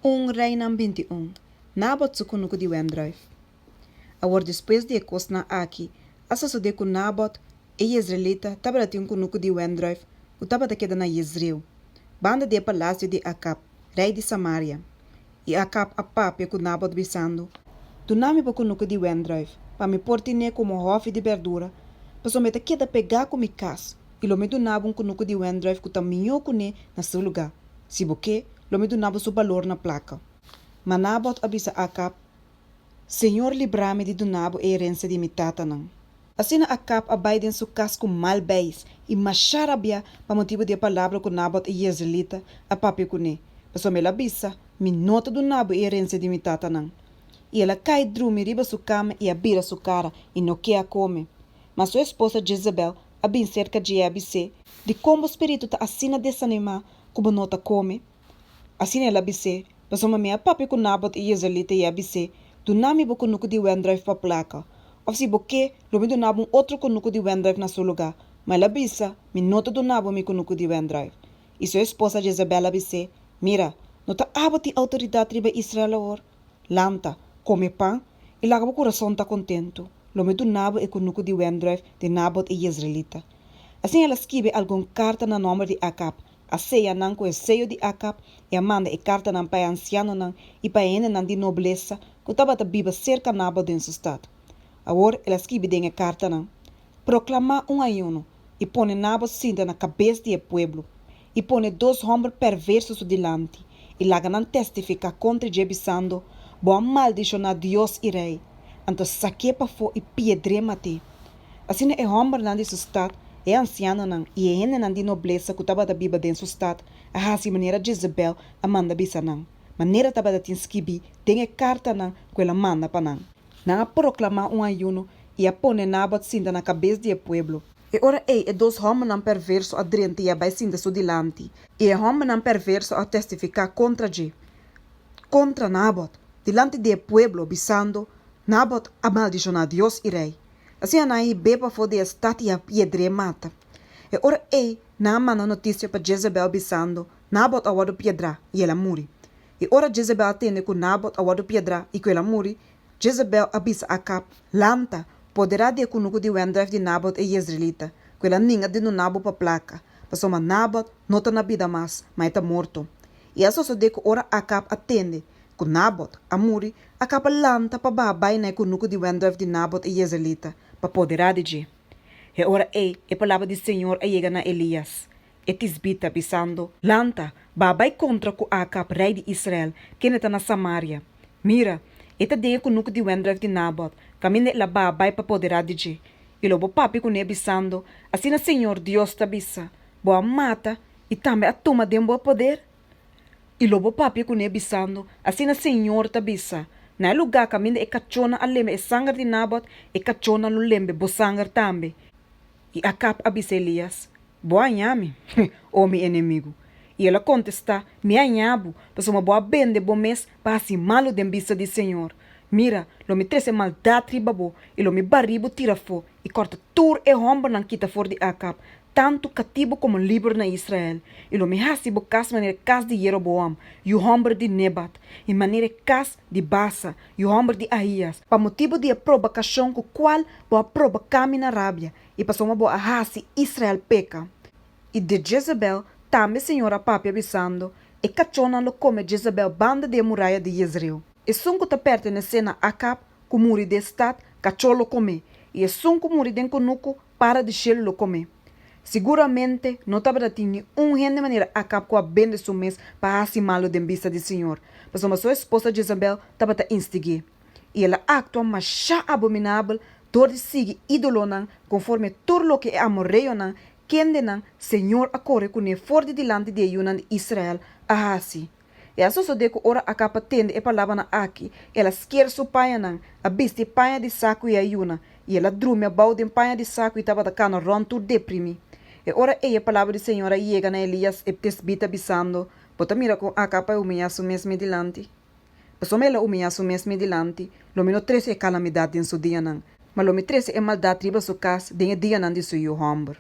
Un Reinan 21, Nabot su kunuku di wendrùif. Awor despues di e kosnan akí, a sosodé ku Nabot, e yezreelita, tabatin un kunuku di wendrùif ku tabata keda na Yezreel, banda di e palasio di Akab, rei di Samaria. I Akab a papia ku Nabot bisando, Duna mi bo kunuku di wendrùif, pa mi por tin'é komo hòfi di bèrdura, pasobra e ta keda pegá ku mi kas, i lo mi duna bo un kunuku di wendrùif ku ta mihó kuné na su lugá. Si bo ke, lo mi duna bo su balor na plaka. Ma Nabot a bisa Akab, Señor libra mi di duna bo e herensia di mi tatanan. Asina Akab a bai den su kas ku mal beis i mashá rabiá pa motibu di e palabra ku Nabot e jezreelita a papia kuné, pasobra el a bisa, Mi no ta duna bo e herensia di mi tatanan. I el a kai drumi riba su kama i a bira su kara i no ke a kome. Ma su esposa Jezebel a bin serka dje i a bis'é, Dikon bo spiritu ta asina desanimá ku bo no ta kome? Asina el a bis'é, Pasobra mi a papia ku Nabot e jezreelita i a bis'é, Duna mi bo kunuku di wendrùif pa plaka, òf si bo ke, lo mi duna bo un otro kunuku di wendrùif na su lugá. Ma el a bisa, Mi no ta duna bo mi kunuku di wendrùif. I su esposa Jezabel a bis'é, Mira, no ta abo tin outoridat riba Israel awor? Lanta, kome pan, i laga bo kurason ta kontentu. Lo mi duna bo e kunuku di wendrùif di Nabot e jezreelita. Asina el a skibi algun karta na nòmber di Akab, a seya nan ku e seyo di Akab i a manda e kartanan pa e ansianonan i pa e hendenan di noblesa ku tabata biba serka Nabot den su stat. Awor el a skibi den e kartanan, Proklamá un ayuno i pone Nabot sinta na kabes di e pueblo, i pone dos hòmber perverso su dilanti, i laga nan testifiká kontra dje bisando, Bo a maldishoná Dios i rei. Anto sak'é pafó i piedr'é mat'é. Asina e hòmbernan di su stat, e ansianonan i e hendenan di noblesa ku tabata biba den su stat a hasi manera Jezebel a manda bisa nan, manera tabata tin skibí den e kartanan ku el a manda pa nan. Nan a proklamá un ayuno i a pone Nabot sinta na kabes di e pueblo. E ora ei e dos hòmbernan perverso a drenta i a bai sinta su dilanti, i e hòmbernan perverso a testifiká kontra dje, kontra Nabot, dilanti di e pueblo, bisando, Nabot a maldishoná Dios i rei. Asina nan a hib'é pafó di e stat i a piedr'é mata. E ora ei nan a manda notisia pa Jezebel bisando, Nabot a wòrdu piedrá i el a muri. I ora Jezebel a tende ku Nabot a wòrdu piedrá i ku el a muri, Jezebel a bisa Akab, Lanta, poderá di e kunuku di wendrùif di Nabot e jezreelita, ku el a ninga di duna bo pa plaka, pasobra Nabot no ta na bida mas, ma e ta morto. I a sosodé ku ora Akab a tende ku Nabot a muri, Akab a lanta pa baha bai na e kunuku di wendrùif di Nabot e jezreelita, pa poderá di dje. E ora ei e palabra di señor a yega na Elías, e tisbita, bisando, Lanta, baha bai kontra ku Akab, rei di Israel, kende ta na Samaria. Mira, e ta den e kunuku di wendrùif di Nabot, kaminda el a baha bai pa poderá di dje. I lo bo papia kuné, bisando, Asina señor Dios ta bisa, Bo a mata i tambe a tuma den bo poder? I lo bo papia kuné, bisando, Asina señor ta bisa, Na e lugá kaminda e kachónan a lembe e sanger di Nabot, e kachónan lo lembe bo sanger tambe. I Akab a bisa Elías, Bo a haña mi, o mi enemigu. I el a kontestá, Mi a haña bo, pasobra bo a bende bo mes pa hasi malu den bista di señor. Mira, lo mi trese maldat riba bo, i lo mi barí bo tira afó i kòrta tur e hòmbernan kita for di Akab, tantu katibu komo liber na Israel, i lo mi hasi bo kas manera e kas di Jeroboam, yu hòmber di Nebat, i manera e kas di Basa, yu hòmber di Ahias, pa motibu di e probakashon ku kual bo a probaká mi na rabia, i pasobra bo a hasi Israel peka. I di Jezebel tambe señor a papia bisando, E kachónan lo kome Jezebel banda di e muraya di Jezreel. Esun ku ta pertenesé na Akab, ku muri den stat, kachó lo kom'é, i esun ku muri den kunuku, para di shelu lo kom'é. Siguramente no tabata tin ni un hende manera Akab ku a bende su mes pa hasi malu den bista di señor, pasobra su esposa Jezabel tabata instig'é. I el a aktua mashá abominabel dor di sigui ídolonan konforme tur loke e amoreonan, kendenan señor a kore kuné for di dilanti di e yunan di Israel, a hasi. I a sosodé ku ora Akab a tende e palabranan aki, el a sker su pañanan, a bisti paña di saku i a yuna, i el a drumi abou den paña di saku i tabata kana rònt tur deprimí. E ora ei e palabra di señor a yega na Elías e tesbita, bisando, Bo ta mira kon Akab a humiyá su mes mi dilanti? Pasobra el a humiyá su mes mi dilanti, lo mi no trese e kalamidat den su dianan, ma lo mi trese e maldat riba su kas den e dianan di su yu hòmber.